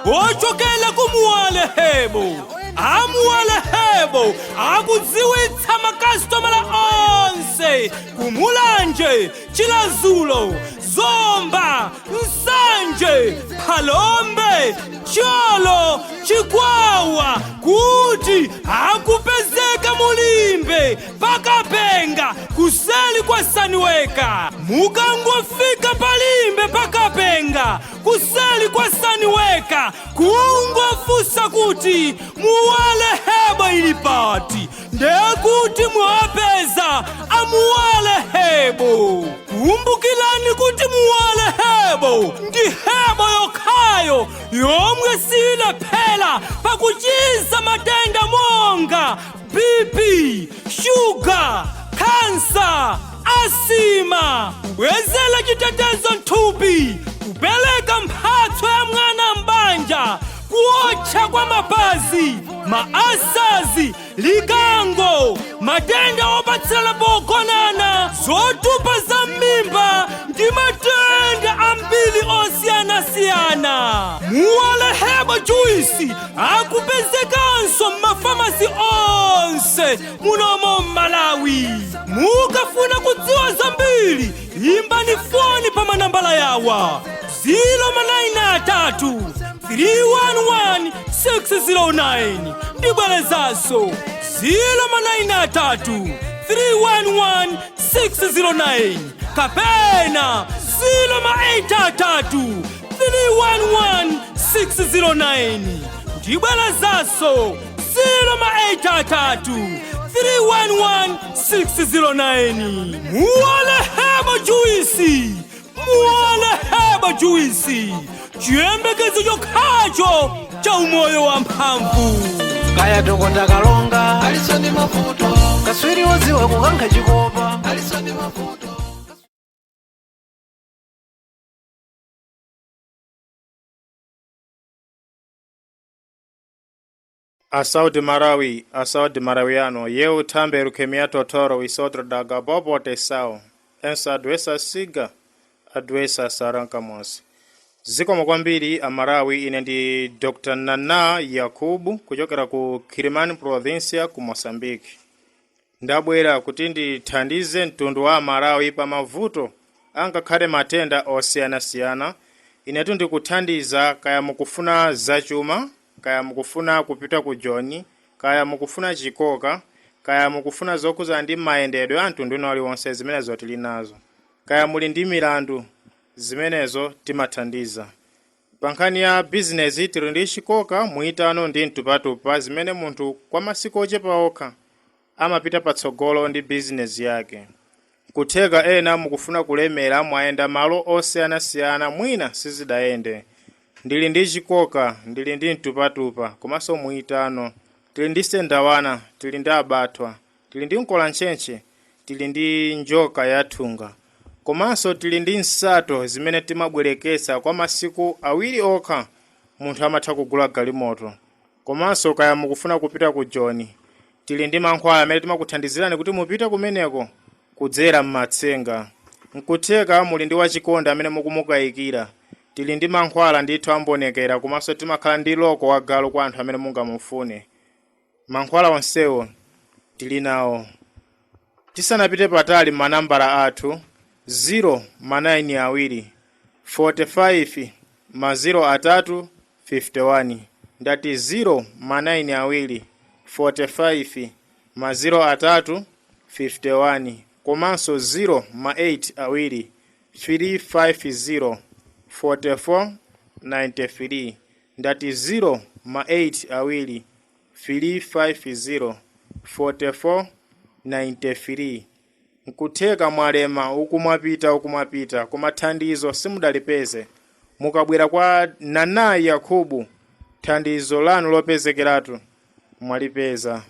Ochokera ku Muwale Hebo. Amuwale Hebo akudziwitsa makasitomala onse kumulanje, Chilazulo, Zomba, Nsanje, Phalombe, Thyolo, Chikwawa kuti akupezeka mulimbe pakapenga kuseli kwa Saniweka. Mukangofika palimbe pakapenga kuseli kwa Saniweka, kungofunsa kuti Muwale Hebo ili pati, ndekuti mwapeza Amuwale Hebo. Kumbukirani kuti Muwale Hebo ndi hebo yokhayo yomwe silephera pakuchiza matenda monga BP, shuga, khansa, asima, kubwezera chitetezo mthupi, kupereka mphatso ya mwana m'banja, kuotcha kwa mapazi, maasazi, likango, matenda opatsirana pogonana, zotupa za m'mimba ndi matenda ambiri osiyanasiyana. Muwale Hebo Juice akupezekanso m'mafamasi onse munomo m'Malawi. Mukafuna kudziwa zambiri, imbani foni pa manambala yawa: 093 311 609. Ndibwerezanso: 093 311 609 kapena 083 311 609. Ndibwerezanso: 083 311 609. Muwale Hebo Juice, Muwale Hebo Juice, chiyembekezo chokhacho cha umoyo wa mphamvu. Kaya Dokota Kalonga Aliso ndi mavuto. Kaswiri wodziwa kukankha chikopa. Aliso ndi mavuto. A saúde Marawi, a saúde marawiano, yeu tambe leuquemia totoro isodro da gabobo sao. Ensa doença siga, a doença saranka monse. Zikomo kwambiri Amarawi. Ine ndi Dr Nana Yakubu kuchokera ku Kilimani Provincia ku Mozambique. Ndabwera kuti ndithandize mtundu wa Amalawi pa mavuto angakhale matenda osiyanasiyana. Inetu ndikuthandiza kaya mukufuna zachuma, kaya mukufuna kupita ku joni, kaya mukufuna chikoka, kaya mukufuna zokhuza ndi mayendedwe a mtundu wina uliwonse, zimenezo tili nazo. Kaya muli ndi milandu, zimenezo timathandiza. Pa nkhani ya bizinezi, tili ndi chikoka, muitano ndi mtupatupa, zimene munthu kwa masiku ochepa okha amapita patsogolo ndi bizinezi yake. Kutheka ena mukufuna kulemera, mwayenda malo osiyanasiyana, mwina sizidayende. Ndili ndi chikoka, ndili ndi mtupatupa komanso muitano. Tili ndi sendawana, tili ndi abathwa, tili ndi mkola ntchentche, tili ndi njoka yathunga, komanso tili ndi nsato zimene timabwerekesa kwa masiku 2 okha, munthu amatha kugula galimoto. Komanso kaya mukufuna kupita ku joni, tili ndi mankhwala amene timakuthandizirani kuti mupite kumeneko kudzera m'matsenga. Nkutheka muli ndi wachikondi amene mukumukayikira, tili ndi mankhwala ndithu ambonekera, komanso timakhala ndi loko wa galu kwa anthu amene mungamufune. Mankhwala onsewo tili nawo. Tisanapite patali, manambala athu: 0 ma 9 awiri 45 ma 0 atatu 51. Ndati 0 ma 9 awiri 45 ma 0 atatu 51, komanso 0 ma 8 awiri 350 44 93. Ndati 0 ma 8 awiri 350 44 93. Nkutheka mwalema, uku mwapita, uku mwapita, koma thandizo simudalipeze. Mukabwera kwa Nanayi Yakubu, thandizo lanu lopezekeratu mwalipeza.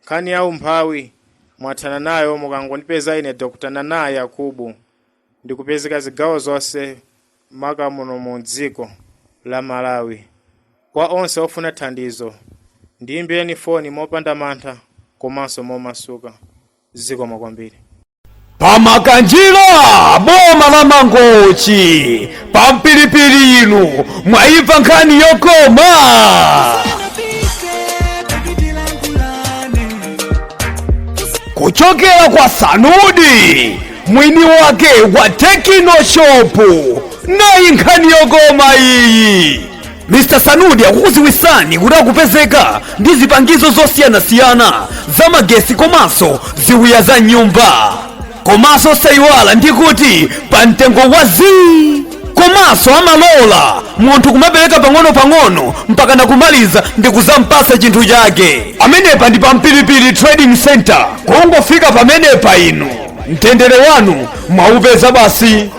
Nkhani ya umphawi mwathana nayo mukangondipeza ine Dr Nanayi Yakubu. Ndikupezeka zigawo zonse maka muno mu dziko la Malawi. Kwa onse ofuna thandizo, ndiyimbireni foni mopanda mantha komanso momasuka. Zikomo kwambiri. Pamakanjira boma la Mangochi, pampilipili inu mwayimva nkhani yokoma. Kuchokera kwa Sanudi, mwini wake wa Tekino Shop, nayi nkhani yokoma iyi. Mr Sanudi akukuziwisani kuti akupezeka ndi zipangizo zosiyanasiyana za magesi komanso ziwiya za nyumba, komanso sayiwala ndi kuti pa mtengo wa zii, komanso amalola munthu kumapereka pang'ono-pang'ono mpaka nakumaliza ndi kuzampasa chinthu chake. Amenepa ndi pa Mpilipili Trading Center. Kungofika pamenepa inu mtendere wanu mwaupeza basi.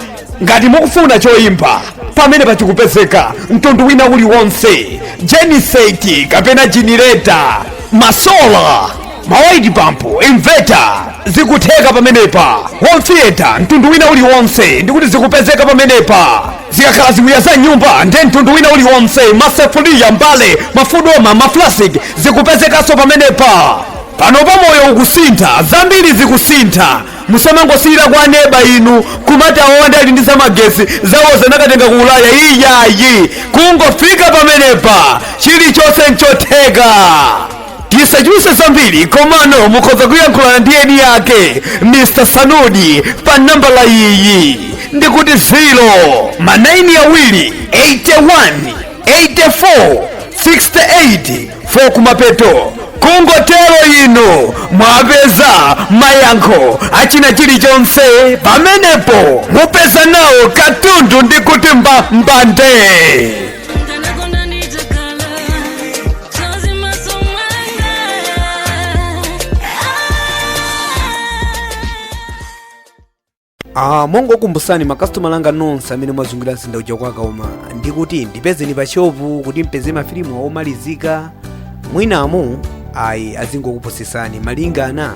Ngati mukufuna choyimba, pamene pachikupezeka mtundu wina uliwonse, genset kapena generator, masola, ma pump, inverter, zikutheka pamenepa. Home theater mtundu wina uliwonse ndikuti zikupezeka pamenepa. Zikakhala ziwiya za nyumba ndi mtundu wina uliwonse, masefuliya, mbale, mafudoma, maflasik, zikupezekanso pamenepa. Pano pa moyo ukusintha, zambiri zikusintha. Musamangosiyira kwa neba inu kumati awonda ali ndi zamagesi zawo zanakatenga ku Ulaya. Iyayi, kungofika pamenepa chilichonse nchotheka. Tisachuluse zambiri, komano mukhoza kuyankhulana ndi eni yake Mr Sanudi pa nambala iyi, ndikuti 0 ma 9 awiri 81 84 68 4 kumapeto. Kungotero inu mwapeza mayankho achina chilichonse pamenepo, mupeza nawo katundu ndikuti mbande. Ndanakonda nditakala, sozi masomanga. Ah, mongokumbusani makasitomala anga nonse amene mwazungulira mzinda uja kwa Kauma, ndikuti ndipezeni pa shopu kuti mpeze mafilimu omalizika. Mwinamu ayi, azingokupusisani malingana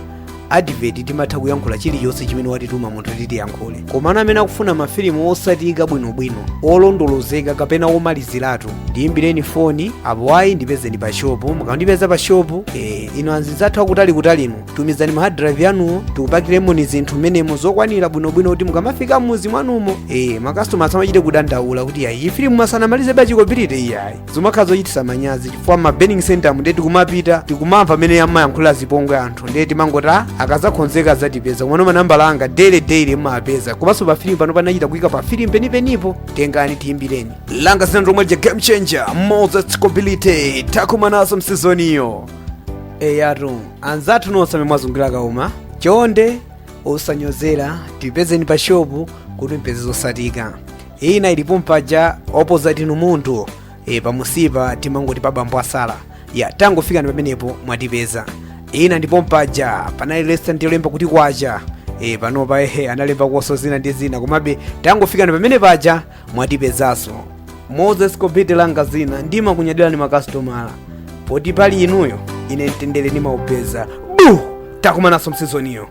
advert. Timatha kuyankhula chilichonse chimene watituma munthu titiyankhule, komano amene akufuna mafilimu osatika bwinobwino, olondolozeka kapena omaliziratu, ndiyimbireni foni, apo ayi ndipezeni pa shopu. Mukandipeza pa shopu, ino anzathu akutali kutalinu, tumizani ma hard drive yanuwo, tikupakiremoni zinthu mmenemo zokwanira bwinobwino kuti mukamafika mmuzi mwanumo, makastoma asamachite kudandaula kuti ayi, filimu masanamalize bachikopirite. Iyayi, zimakhala zochitisa manyazi chifukwa ma burning center mu ndiye tikumapita, tikumamva amene amayankhula zipongwe anthu, ndiye timangoti "Ah, akazakhonzeka zatipeza." Komano manambala anga daily daily mumapeza, komanso pa filimu pano panachita kuyika pa filimu penipenipo. Tengani, tiyimbireni. Langa zina lomwe lija, Game Changer Moses Kobilite. Takumanaso msizoniyo. Eyatu, anzathu nonse amene mwazungulira Kauma, chonde osanyozera, tipezeni pa shopu kuti mpeze zosatika. Ina ilipo mpaja opposite inu munthu, pamusipa timangoti pa bambo asala ya, tangofikani pamenepo mwatipeza. Ina ndipo mpaja panali restaurant yolemba kuti Kwacha, panopa ehe analemba kuoso zina ndi zina, komabe tangofikani pamene paja mwatipezanso. Moses Kobete langa zina, ndimakunyadirani makasitomala poti pali inuyo ine mtendere nimaupeza. Bu, takumananso msizoniyo.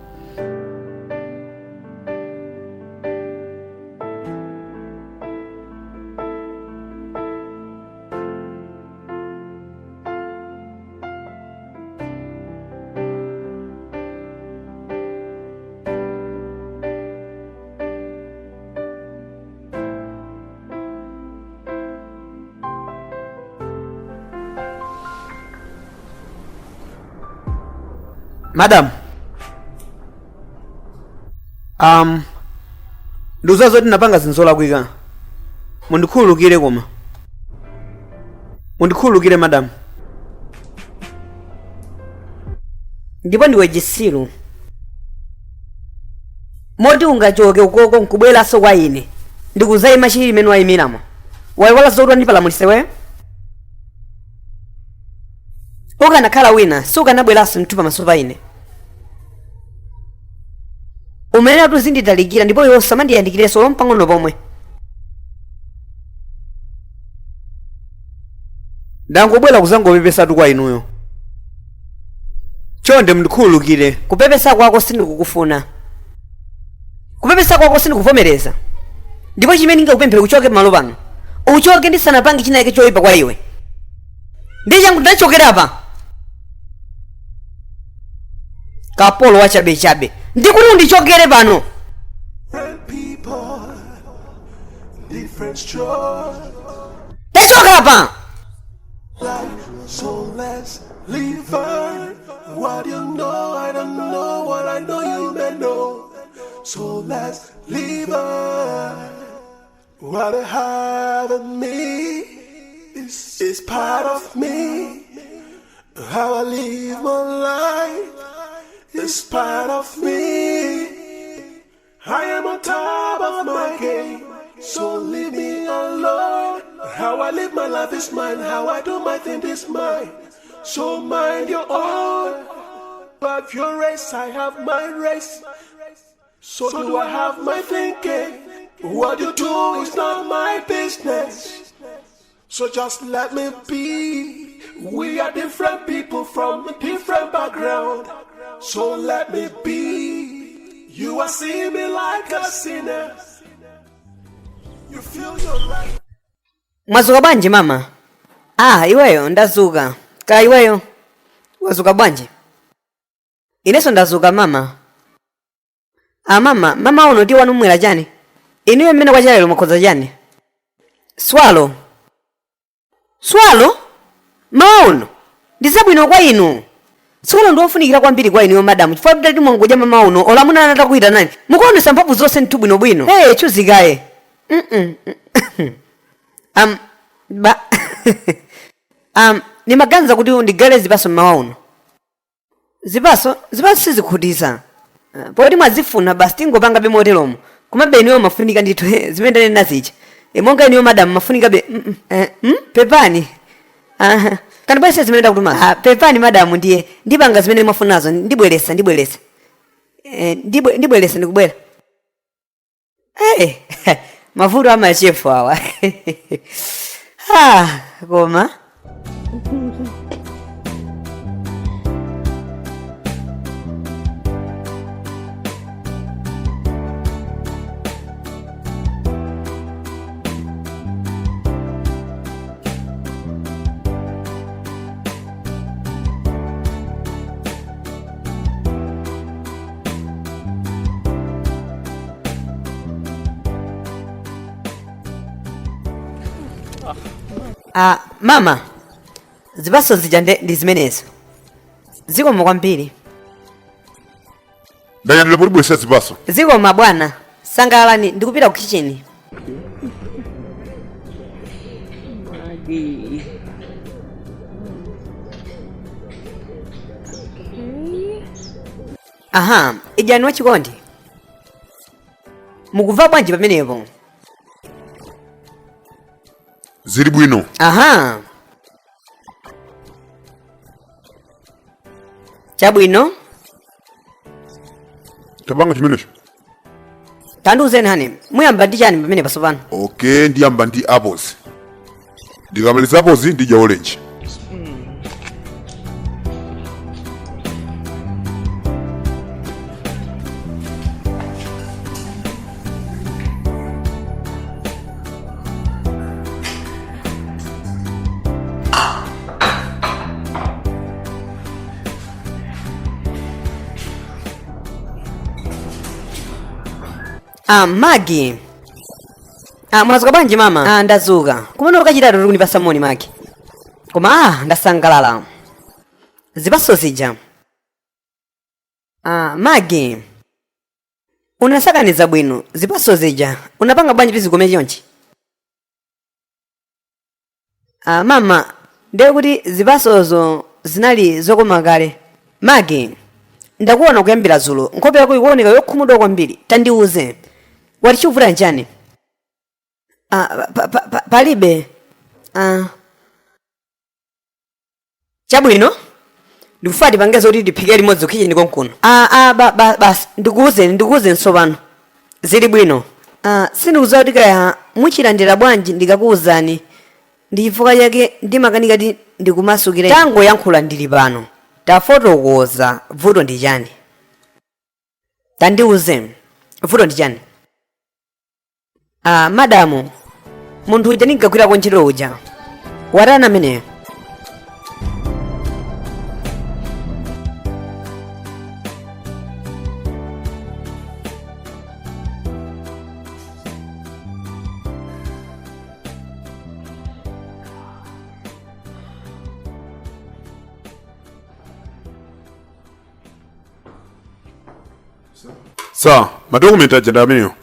Madam, nduza zoti napanga zinthu zolakwika, mundikhululukire, koma mundikhululukire, madam. Ndipo ndiwe chisiru moti ungachoke ukoko nkubweranso kwa ine ndikuzayima chili imene wayimiramo. Wayiwala zoti wandipalamulise weyo? Ukanakhala wina sukanabweranso mthu pamaso pa ine. Umene atuzinditalikira, ndipo iwe usamandiyandikirenso lompang'ono pomwe. Ndangobwera kuzangopepesatu kwa inuyo, chonde mundikhululukire. Kupepesa kwako sindikukufuna, kupepesa kwako sindikuvomereza, ndipo chimene ndingakupemphere, uchoke pamalo pano, uchoke ndisanapange china chake choyipa kwa iwe. Ndi changu, ndachokera pa kapolo wachabechabe, ndikuti undichokere pano. people, different strokes. Tachoka apa. Life, so let's leave her. What you know, I don't know. What I know, you may know. So let's leave her. What I have in me is part of me. How I live my life is part of me. I am on top of my game, so leave me alone. How I live my life is mine, how I do my thing is mine. So mind your own. Have your race, I have my race. So do I have my thinking. What you do is not my business. So just let me be. We are different people from a different background. So let me be. You are seeing me like a sinner. You feel your right. Mwazuka bwanji mama? Ah, iweyo ndazuka. Ka iweyo wazuka bwanji? Inenso ndazuka mama. Ah mama, mama uno ndi wanumwera chani? Inuyo mmene kwachalero mukhoza chani? Swalo. Swalo? Mama uno ndi zabwino kwa inu. Swalo ndi wofunikira kwambiri kwa inuyo madamu, chifukwa mtati mwangoja mama uno olamuna anatakuita nani. Mukuonesa mphamvu zonse nthu bwinobwino. Hey, chuzikaye. Ba nimaganiza kuti ndigale zipaso mmawa uno. Zipaso zipaso sizikhutitsa. Poti mwazifuna basi tingopanga be moteromo. Komabe inuyo mafunika ndithu zimene ndanena zija. Monga inuyo madamu mafunika be pepani. Aha. Kandibwerese zimene ndakutuma. Ah, pepani madamu ndiye ndipanga zimene mwafunazo ndibweresa ndibweresa. Ndibweresa ndikubwera. Mavuto amachefu awa. Ah, koma. Ah, mama, zipaso zija ndi zimenezo. Zikoma kwambiri. Ndanyadira polibwesa zipaso. Zikoma bwana. Sangalalani ndikupita ku kitchen. Aha, ijani wachikondi. Mukumva bwanji pamenepo? Zili bwino. Aha. Chabwino. Tapanga chimenecho. Tandiuzeni hani, muyamba ndi chani pamene pasopano? Okay, ndiyamba ndi apples. Ndikamaliza apples ndidya orange. Ah, Magi. Ah, mwazuka bwanji mama? Ah, ndazuka. Kumene ukachitatu tuli kunipasa moni Magi. Koma ah, ndasangalala. Zipaso zija. Ah, Magi. Unasakaniza bwino, zipaso zija. Unapanga bwanji tizikome chonchi? Ah, mama, ndiye kuti zipasozo zinali zokoma kale. Magi, ndakuona kuyambira dzulo. Nkhope yako ikuoneka yokhumudwa kwambiri. Tandiuze. Wati chikuvuta nchani? Ah, palibe. Ah. Chabwino? Ndikufuna tipange zoti tiphike limodzi kitchen konkuno. Ah, basi ndikuuze tsopano. Zili bwino. Ah, sindikudziwa kuti kaya muchilandira bwanji ndikakuwuzani. Ndi chifukwa chake ndimakanika ti ndikumasukira. Tangoyankhula ndili pano. Tafotokoza vuto ndi chani. Tandiuze vuto ndi chani. Ah, madamu, munthu uja ndinkagwirako ntchito uja. Watani ameneyo? Sa madokumenti aja ndi amenewo.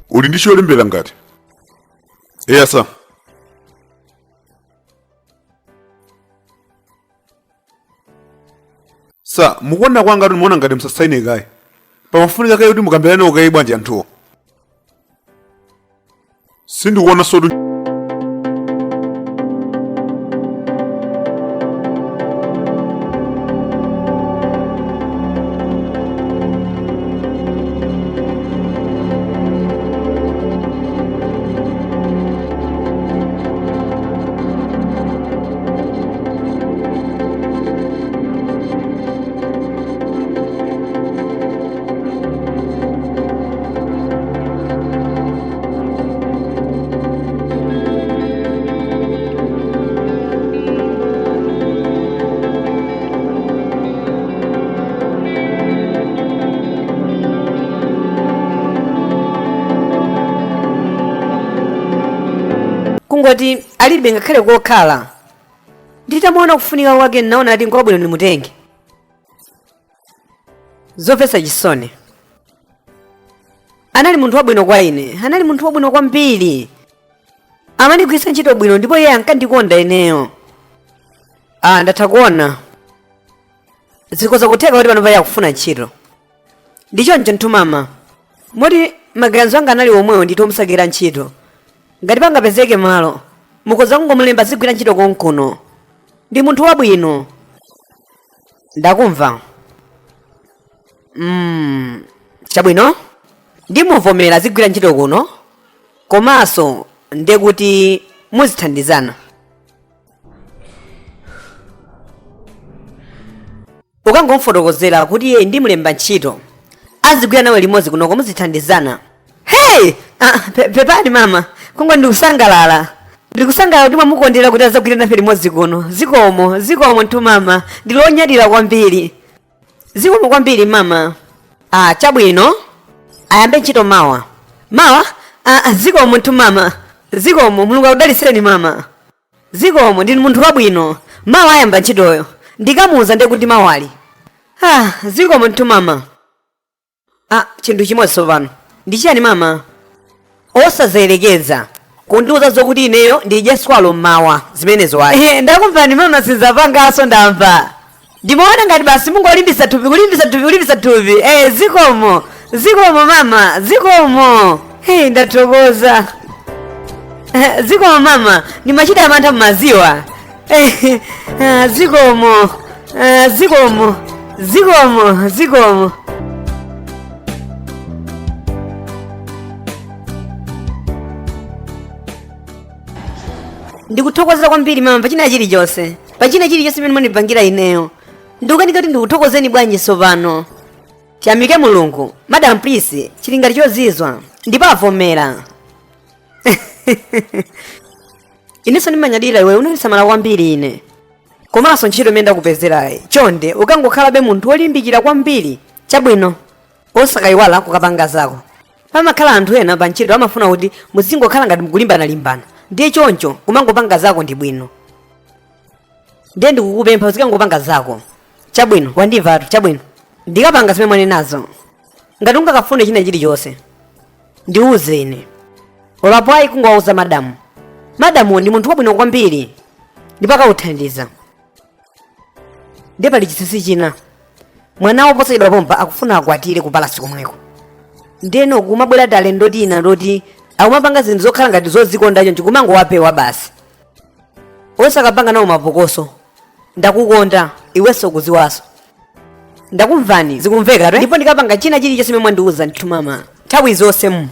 Uli ndi cholembera ngati eya sa? Sa mukuona kwanga muona ngati msasaine kaye, pamafunika kaye kuti mukambirane kaye bwanji anthuwo. Sindikuona sotu. Kungoti alibe ngakhale kokhala. Nditamuona kufunika kwake, naona ati nkwabwino ndimutenge. Zomvetsa chisoni, anali munthu wabwino kwa ine, anali munthu wabwino kwambiri, amandigwiritsa ntchito bwino ndipo iye ankandikonda ineyo. Ah, ndatha kuona zikhoza kutheka kuti pano pali akufuna ntchito. Ndichoncho nthumama moti maganizo anga anali omwewo, ndithu omusakira ntchito. Ngati pangapezeke malo, mukhoza kungomulemba zigwira ntchito konkuno. Ndi munthu wabwino. Ndakumva. Chabwino, ndimuvomera zigwira ntchito kuno, komanso ndekuti muzithandizana. Ukangomfotokozera kuti iye ndimulemba ntchito, azigwira nawe limodzi kunoko, muzithandizana. Hey! Ah, pepani mama, kungo ndikusangalala, ndikusangalala kuti mwamukondera kuti azagwira nafe limodzi kuno. Zikomo, zikomo nthu mama, ndilonyadira kwambiri. Zikomo kwambiri mama. Ah, chabwino, ayambe ntchito mawa. Mawa. Ah, zikomo nthu mama, zikomo. Mulungu akudalitseni mama, zikomo, ndinu munthu wabwino. Mawa ayamba ntchitoyo, ndikamuuza ndekuti mawali. Ah, zikomo nthu mama. Ah, chinthu chimodzi tsopano. Ndi chiyani mama? Osazerekeza kundiuza zokuti ineyo ndidye swalo mmawa, zimenezo ayi. Ndakumvani mama, sinzapangaso, ndamva. Ndimaona ngati basi mungolimbisa thupi, kulimbisa thupi, kulimbisa thupi. Zikomo, zikomo mama, zikomo. Hey, ndathokoza. Zikomo mama, ndimachita mantha mmaziwa. Zikomo. Zikomo, zikomo, zikomo. Ndikuthokozera kwambiri mama pachina chilichonse, pachina chilichonse chimene mwandipangira ineyo. Ndikukanika kuti ndikuthokozeni bwanji tsopano. Tiyamike Mulungu, Madam Please chili ngati chozizwa ndipo avomera. Inenso ndimanyadira iwe, unandisamala kwambiri ine, komanso ntchito imene ndakupezerayi. Chonde ukangokhalabe munthu wolimbikira kwambiri. Chabwino, osakayiwala kukapanga zako. Pamakhala anthu ena pa ntchito amafuna kuti muzingokhala ngati mukulimbana-limbana, ndiye choncho kumangopanga zako ndi bwino. Ndiye ndikukupempha uzikangopanga zako. Chabwino, wandimvatu? Chabwino, ndikapanga zimene mwanenazo. Ngati ungakafune china chilichonse, ndiuze ine. Olapo ayi, kungowauza madamu. Madamu ndi munthu wabwino kwambiri ndipo akakuthandiza. Ndiye pali chinsinsi china: mwana woposachedwa pompa akufuna akwatire ku palasi komweko. Ndeno kumabwera talendo tina loti akumapanga zinthu zokhala ngati zodzikonda choncho, kumangowapewa basi, osakapanga nawo mapokoso. Ndakukonda iwenso ukudziwaso. Ndakumvani, zikumveka. Ndipo ndikapanga china chilichonse chimene mwandiuza ndithu mama. Nthawi zonse mu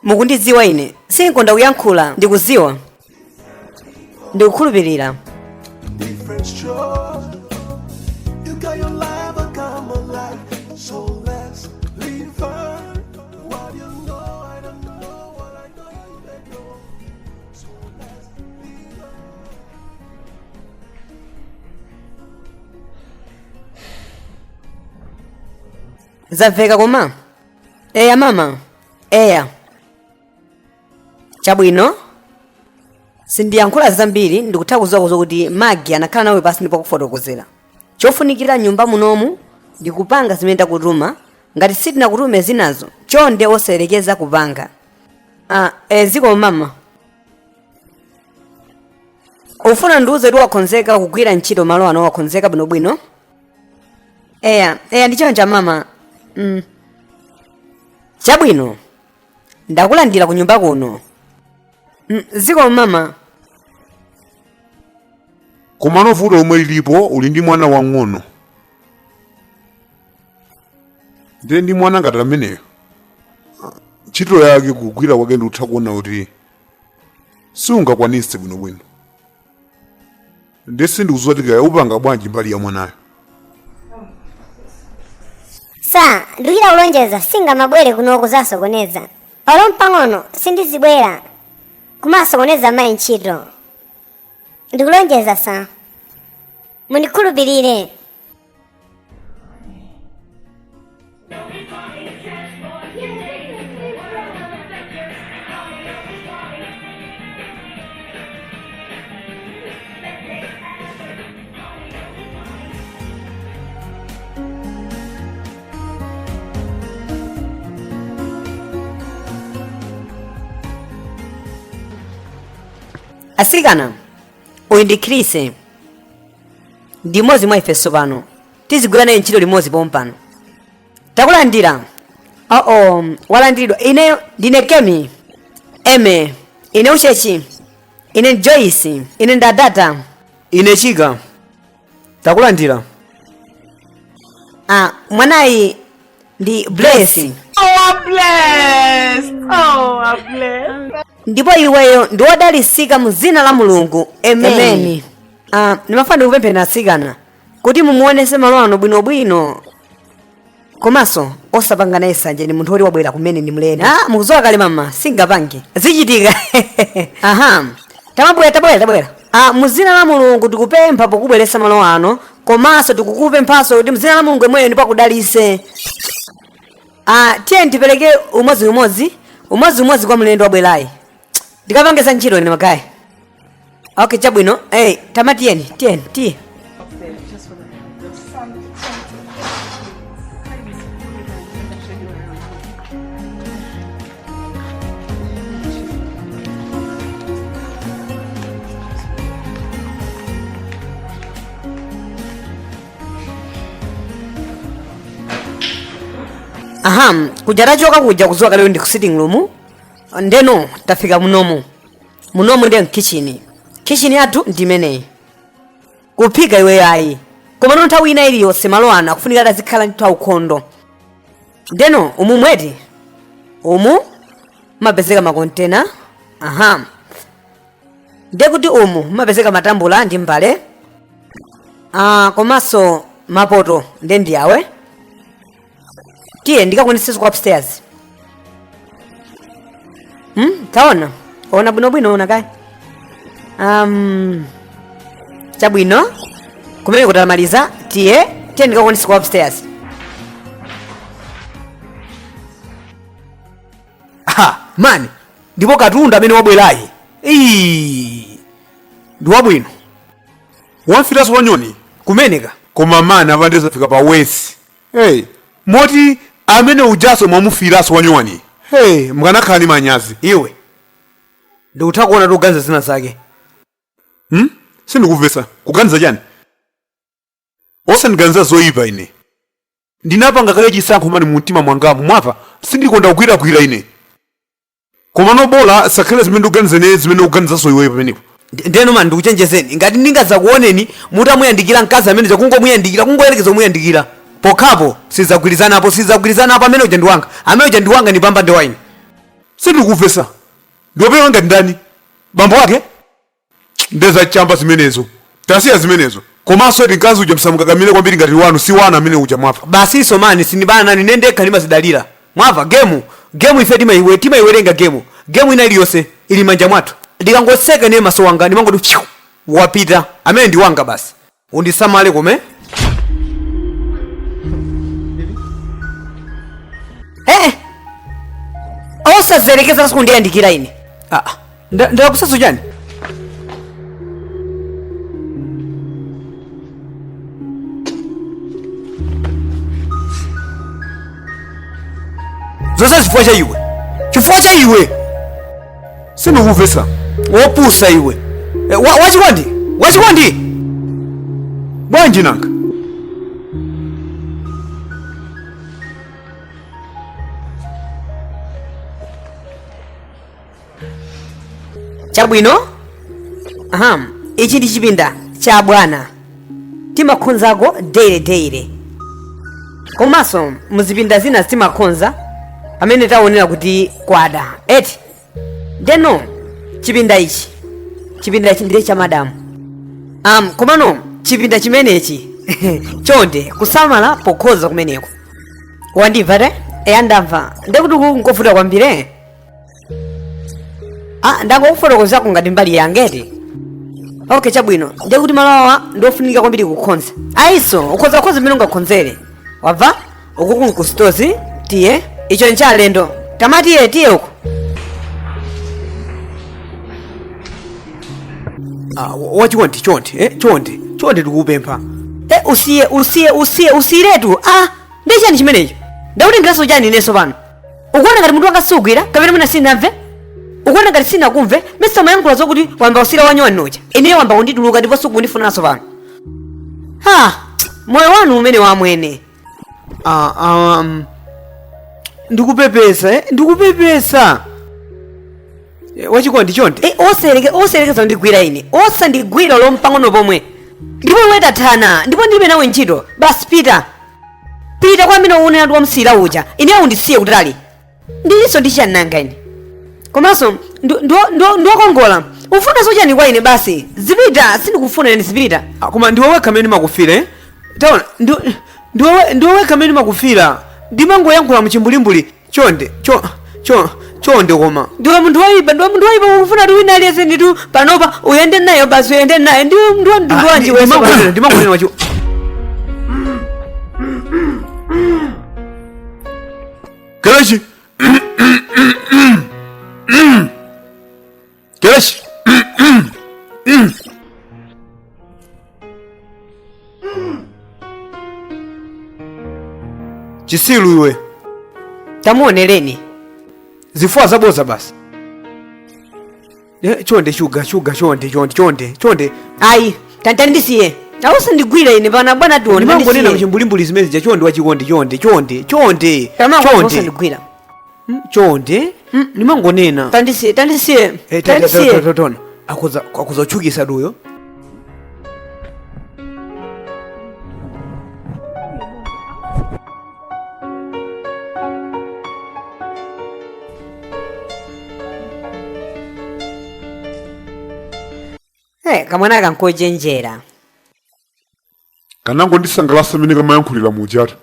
mukundidziwa ine sinkonda kuyankhula. Ndikudziwa, ndikukhulupirira. Different stroke. You got your life, I got my life. So let's live on. What you know, I don't know. What I know, you may know. So let's Zamveka koma? Eya mama, eya. Chabwino, sindiyankhula zambiri. Ndikutha kudziwa kuti Magi anakhala nawe pasi ndipo kufotokozera chofunikira nyumba munomu ndikupanga zimene ndakutuma. Ngati sitinakutume zinazo, chonde osayerekeza kupanga. Ah, ziko mama. Ufuna ndiuze kuti wakonzeka kugwira ntchito malo ano? Wakonzeka bwinobwino? Eya, eya, ndichoncha mama. Chabwino, ndakulandira ku nyumba kuno. Ziko mama. Komano vuto lomwe lilipo, uli ndi mwana wang'ono, ndiye ndi mwana ngati ameneyo, ntchito yake kugwira kwake ndikutha kuona kuti siungakwanise bwinobwino. Ndiye sindikudziwa tikaya upanga bwanji mbali ya mwanayo. Sa ndikuchita kulonjeza, singamabwere kuno kuzasokoneza olo mpang'ono. Sindizibwera kumasokoneza mayi ntchito, ndikulonjeza. Sa mundikhulupirire. Asikana, uyu ndi Chris, ndi mmodzi mwa ifenso pano, tizigwira naye ntchito limodzi pompano. Takulandira. Oo, walandiridwa. Ineyo ndine Kemi eme, ine Uchechi, ine Joyce, ine ndadata. Ine Chika, takulandira. Ah, mwanayi ndi Bless. Oh, I'm blessed. Oh, I'm blessed. Ndipo iweyo ndi wodalisika mu dzina la Mulungu, amen. Ah, ndimafuna ndikupempheni atsikana kuti mumuonese malo ano bwinobwino, komanso osapanga naye sanje, ni munthu woti wabwera kumene, ni mlendo. Ah, mukuzowa kale mama, singapange zichitika. Aha, tamabwera, tabwera, tabwera. Ah, mu dzina la Mulungu tikupempha pokubweretsa malo ano, komanso tikukupemphanso kuti mu dzina la Mulungu imweyo ndipo akudalise. Ah, tiye tipereke umodzi umodzi, umodzi umodzi kwa mlendo wabwerayi. Ndikapangisa ntchito ine magayi. Okay, chabwino. Hey, tama tiyeni, tiyeni, tiye. Aha, kuja tachoka kuja kuzuwa kale ndi ku sitting room, ndeno tafika munomu. Munomu ndiye mkitchen. Kitchen yathu ndi imeneyi, kuphika iwe ayi, koma no nthawi ina iliyonse malo ano akufunika tazikhala ndithu aukhondo. Ndeno umu mweti umu mapezeka makontena. Aha, ndiye kuti umu mapezeka matambula ndi mbale, ah, komanso mapoto ndiye ndiyawe. Tiye ndikakuonesenso ku upstairs. Taona, ona bwinobwino, ona kayi. Chabwino, kumene kutamaliza, tiye, tiye ndikakuonese ku upstairs. Ha mani, ndipo katundu amene wabwerayi, ii, ndi wabwino. Wamfitanso wanyoni. Kumeneka. Koma mani, apandezafika pa wesi. Hey, moti amene ujaso mwamufiranso wanyoni? Hey, mukanakhala ndi manyazi. Iwe, ndikutha kuona tikuganiza zina zake. Sindikuvesa, kuganiza chani? Osandiganiza zoyipa. Ine ndinapanga kale chisankho mani mu mtima mwangamu, mwapa sindikonda kugwiragwira ine. Koma nobola sakhale zimene ndikuganiza ine, zimene ukuganizanso iweyo pamenepo. Ndeno mani, ndikuchenjezeni, ngati ndingazakuoneni mutamuyandikira mkazi amene kungomuyandikira, kungoyerekeza kumuyandikira pokhapo, sizagwirizanapo, sizagwirizanapo. Amene uja ndi wanga, amene uja ndi wanga, ni pamba ndi waine. Sindikuvesa, ndiwopewa ngati ndani? Bambo ake ndezachamba zimenezo, tasiya zimenezo. Komanso eti mkazi uja msamukakamire kwambiri ngati wanu, si wanu amene uja, mwapa. Basiso mani, sindibana nani, ine ndekha ndimazidalira, mwava? Game, game ife timaiwerenga game. Game ina iliyonse ili manja mwathu. Ndikangoseka ine maso wanga, ndimangoti pyu, wapita. Amene ndi wanga basi, undisamale kome. Eh, osazerekeza kundiyandikira ine. Ah, ndalakusaso chani? Zonse chifukwa cha iwe, chifukwa cha iwe. Sindikuvesa. Wopusa iwe. Wachikondi, wachikondi. Bwanji nanga? Chabwino. Aha, ichi ndi chipinda cha bwana, timakhonzako daily daily, komanso muzipinda zina timakhonza pamene taonera kuti kwada eti. Ndeno chipinda ichi, chipinda ichi ndiye cha madamu. Komano chipinda chimenechi chonde kusamala pokhoza kumeneko. Wandimva te? Eya, ndamva. Ndekuti uku nkovuta kwambiri. Ah, ndangokufotokozako ngati mbali yangeti. Okay, chabwino. Ndiye kuti malo awa ndiofunika kwambiri kukhonza. Ayiso ukhoza kukhoza mmene ungakhonzere, wabva? Uku kunkustozi, tiye. Icho nchalendo tamatiye, tiye uku. Ah, wachikondi, chonde, chonde, chonde, ndikupempha. E, usiye, usiye, usiye, usiyiretu. Ah, ndi chani chimenecho? Ndakutengeranso chani inenso pano? Ukuona ngati munthu wanga sugwira kapena mwina sinamve? Ukuona ngati sinakumve? Mesa umayankhula zokuti wamba usira wanyowani uja? Ineyo wamba kundituluka ndipo sukundifunanso pano. Ha, moyo wanu umene wamwene. Ah, ndikupepesa, ndikupepesa. Wachikondi, chonde. E, oselekeza kundigwira ine, osandigwira lompang'ono pomwe. Ndipo iwe tathana, ndipo ndilibe nawe ntchito. Basi pita, pita kwa amene uonera ndi wamsira uja. Ineyo undisiye kutali. Ndilinso ndi chani nanga ine? Komanso ndiwokongola, ufuna zochani kwa ine? Basi zipita, sindikufuna ine, zipita. Ah, koma ndiwe wekha amene makufira, eh? Taona, ndiwe wekha amene makufira. Ndimangoyankhula mchimbulimbuli. Chonde, cho cho chonde koma. Ndiwe munthu woyipa, ndiwe munthu woyipa. Ukufuna kuti wina aliyense nditu panopa uyende nayo, basi uyende naye. Ndiwe mtundu wanji wese? Ndimangonena wachi. Kelechi! Kelechi! Chisilu iwe. Tamuonereni. Zifuwa zaboza basi. Chonde, shuga, shuga, chonde, chonde, chonde, chonde. Ayi, tandisiye, awusandigwira ine pana bwana tione. Ndimangonena Tandisiye. mchimbulimbuli zimene zija. Chonde, wachikondi, chonde, chonde, chonde. Chonde. Osandigwira. Chonde, ndimangonena. Tandisiye, tandisiye. Tandisiye. Tona, akuza kutchukisa duyo. Eh, kamwana kankojenjera. Kanango ndisangalasa amene kamayankhulira mujata.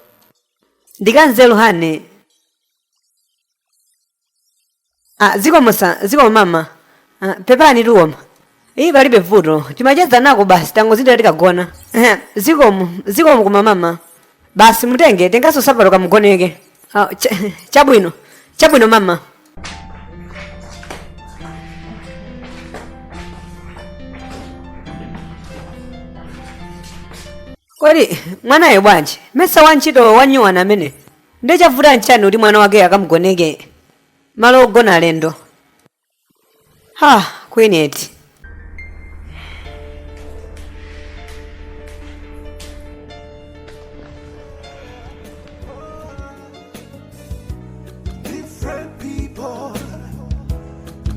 Ndikanzeru hane. Ah, zikomo sa, zikomo mama. Ah, pepani tuwoma. Iyi palibe vuto, timacheza nako basi, tangozindira tikagona. Eh, zikomo, zikomo kuma mama. Basi mutenge, tengaso sapato kamugoneke. Ah, chabwino, chabwino mama. Kodi mwanayo bwanji? Mesa wantchito wanyuwana amene ndichavuta nchani kuti mwana wake akamugoneke malo ogona alendo? Ha, kwineti. Different people,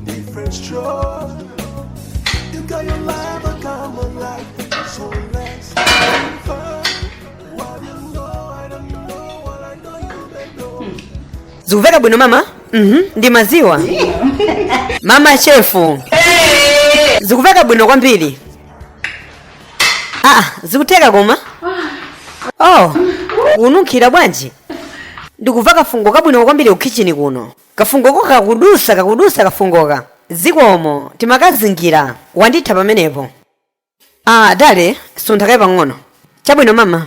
different strokes. You got your life, I got my life. So let's live on. What you know, I don't know. What I know, you may know. Zikuveka bwino mama. Ndi maziwa mama chefu, zikuveka bwino kwambiri. Ah, zikutheka koma. Oh, kununkhira bwanji! Ndikuva kafungo kabwino kwambiri ku kitchen kuno. Kafungoko kakudusa, kakudusa kafungoka. Zikomo, timakazingira wanditha pamenepo. Ah, dale, suntha kaye pang'ono. Chabwino mama.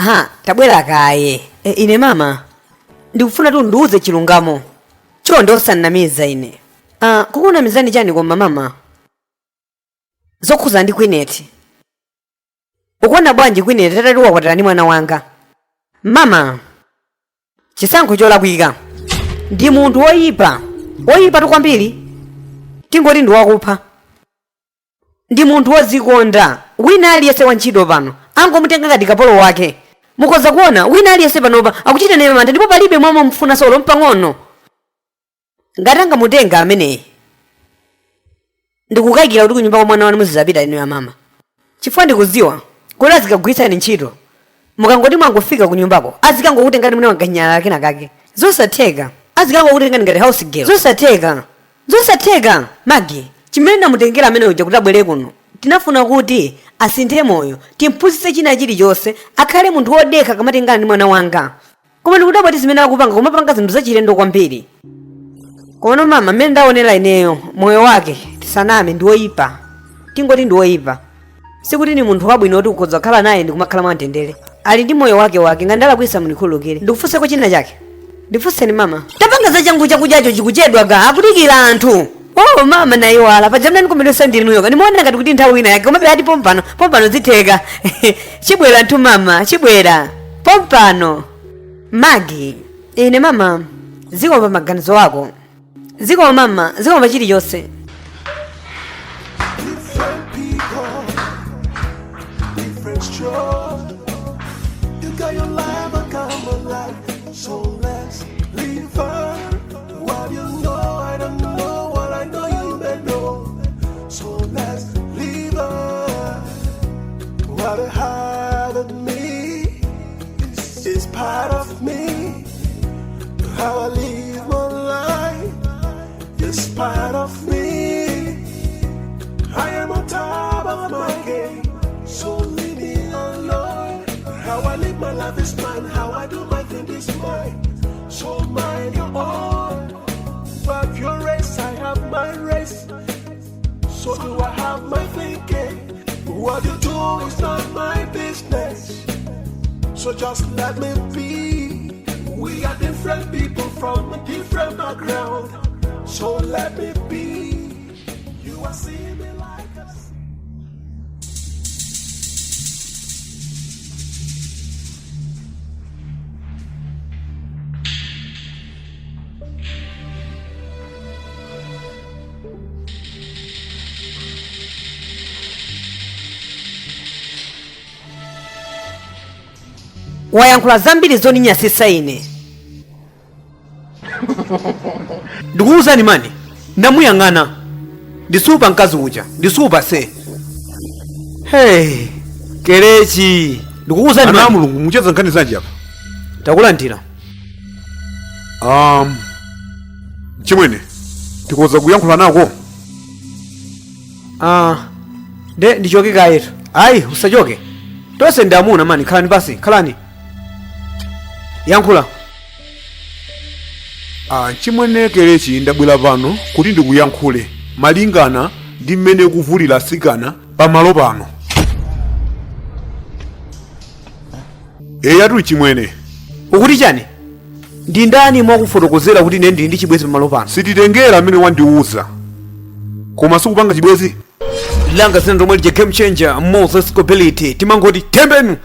Ha, tabwera kaye. Ine mama ndikufuna tu ndiuze chilungamo chonde, osannamiza ine. Kukunamizani chani koma mama? Zokhuza ndi Kwineti. Ukuona bwanji Kwineti tatati wakwatira ndi mwana wanga? Mama, chisankho cholakwika. Ndi munthu woyipa, woyipa tu kwambiri, tingoti ndi wakupha. Ndi munthu wozikonda. Wina aliyense wantchito pano angomutenga ngati kapolo wake. Mukhoza kuona wina aliyense panopa akuchita naye mantha, ndipo palibe momwe mufuna solo mpang'ono. Ngati angamutenga ameneyi, ndikukayikira kuti kunyumba kwa mwana wanu muzizapita inu ya mama, chifukwa ndikudziwa kuti azikagwiritsani ntchito. Mukangoti mwangofika kunyumbako, azikangokutengani mwina wanganyala kena kake. Zosatheka. Azikangokutengani ngati house girl. Zosatheka, zosatheka. Magi, chimene namutengera amene uja kuti abwere kuno, tinafuna kuti asinthe moyo, timphunzitse china chilichonse, akhale munthu wodekha kamatengana ndi mwana wanga. Koma ndikudabwa ti zimene akupanga, kumapanga zinthu zachilendo kwambiri. Kono mama, mmene ndaonera ineyo moyo wake, tisaname, ndi woyipa, tingoti ndi woyipa. Sikuti ni munthu wabwino kuti ukhoza kukhala naye ndikumakhala mwamtendere. Ali ndi moyo wake wake. Ngati ndalakwisa, mundikhululukire. Ndikufunseko china chake. Ndifunseni mama. Tapanga za changu, chakudyacho chikuchedwa ga, akudikira anthu. Oh mama, nayiwala paja mnani kumedwesa ndinuyoka. Nimaona ngati kuti nthawi ina yake, komabe ati pompano pompano zitheka. Chibwera nthu mama, chibwera pompano. Magi, ine mama, zikomo pa maganizo ako. Zikomo mama, zikomo pa chilichonse. Different people, different stroke. You got your life, I got my life. So let's live her. What you know, I don't know. What I know, you may know. So let's live her. What you have in me is part of me. How I live my life is part of me. I am on top of my game, so leave me alone. How I live my life is mine, how I do my thing is mine. So mind your own. But your race, I have my race. So do I have my thinking. What you do is not my business. So just let me be. We are different people from a different background. So let me be. You are seeing me like us. Wayankhula zambiri zoninyasisa ine. Ndikuwuzani mani, ndamuyang'ana, ndisupa mkazi uja, ndisupa se. Hey Kerechi, ndikuwuzani Ana mani. Mulungu, mucheza nkhani zanji apa? Takulandira. Chimwene, tikoza kuyankhula nako. Ah, nde ndichoke kayetu? Ayi, usachoke, tonse ndi amuna mani. Khalani pasi, khalani, yankhula. Ah, chimwene Kerechi, ndabwera pano kuti ndikuyankhule malingana ndi mmene kuvulira asikana pamalo pano. Eyatu chimwene. Ukuti chani? Ndi ndani mwakufotokozera kuti ine ndili ndi chibwezi pamalo pano? Sititengera amene wandiuza, koma sikupanga chibwezi. Langa zina lomwe lija, game changer Moses Scopelity, timangoti tembenu.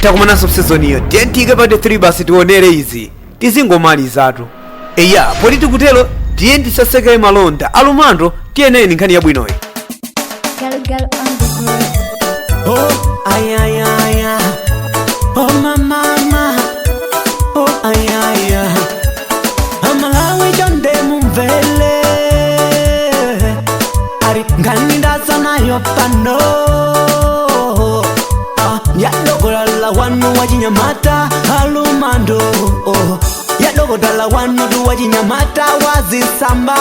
Takumananso season iyo, tiyentike pati 3 basi, tionere izi, tizingomalizatu. Eya, poti tikutero, tiye ndisasekaye malonda alumando, tiyeneni nkhani yabwinoyi. Girl, girl on the floor. Oh, ay, ay, ay, ay. Oh, my mama. Oh, ay, ay, ay. Amalawi chonde mumvele. Ari ngani ndasa nayo pano. Ah, yadokotala wanu wachinyamata alumando. Oh, yadokotala wanu tu wachinyamata wazisamba.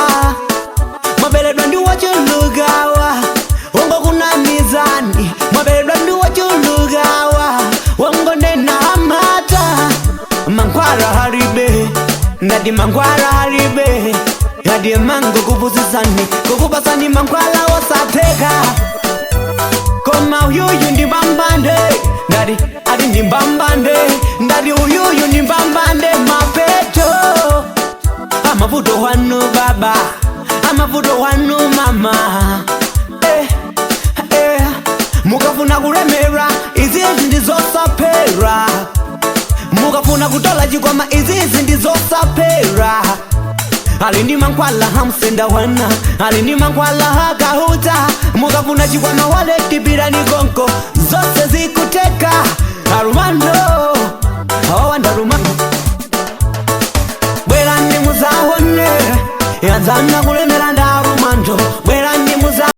Mwaberedwa ndi wachulugawa wongo kuna mizani, mwaberedwa ndi wachulugawa wongo nena amata mankhwala halibe, ngati mankhwala halibe, ngati mango kupusisani, kukupasani mankhwala wosatheka. Koma uyuyu ndi mbambande, ngati ati ndi mbambande. Amavuto wanu baba, amavuto wanu mama. Eh, eh. Mukafuna kulemera izizi ndizosapera, mukafuna kutola chikwama izizi ndizosapera. Alindi mankhwala hamsenda wana, alindi mankhwala hakahuta. Mukafuna chikwama waletipirani konko, zose zikuteka. Arumando awawandarumando, bwerani muzaone yanzana.